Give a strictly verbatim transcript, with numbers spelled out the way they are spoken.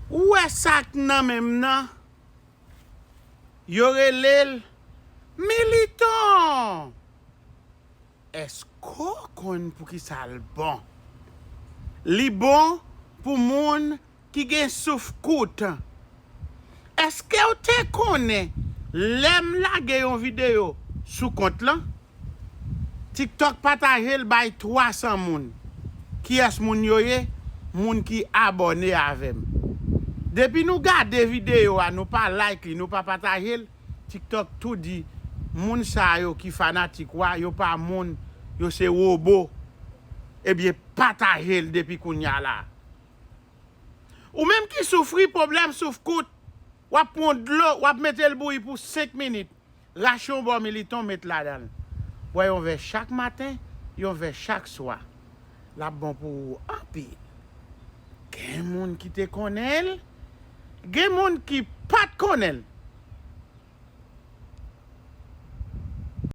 Ou wè sa k nan men m nan? Yo rele l Militon. Èske w konn poukisa l bon? Li bon pou moun ki gen souf kout. Èske w te konnen lè m lage yon videyo sou kont lan, TikTok pataje l bay twa san moun? Kiyès moun yo ye? Moun ki abòne avè m. Depi nou gade videyo a, nou pa like li, nou pa pataje l, TikTok tou di moun sa yo ki fanatik ou a, yo pa moun, yo se wobo. Ebyen, pataje l depi kounya la. Ou menm ki soufri pwoblèm souf kout, w ap pran dlo, w ap mete l bouyi pou senk minit. Rache yon bò Militon, met ladan l. Bwè yon vè chak maten, yon vè chak swa. L ap bon pou ou anpil. Gen moun ki te konnen l, gen moun ki pa t konnen l.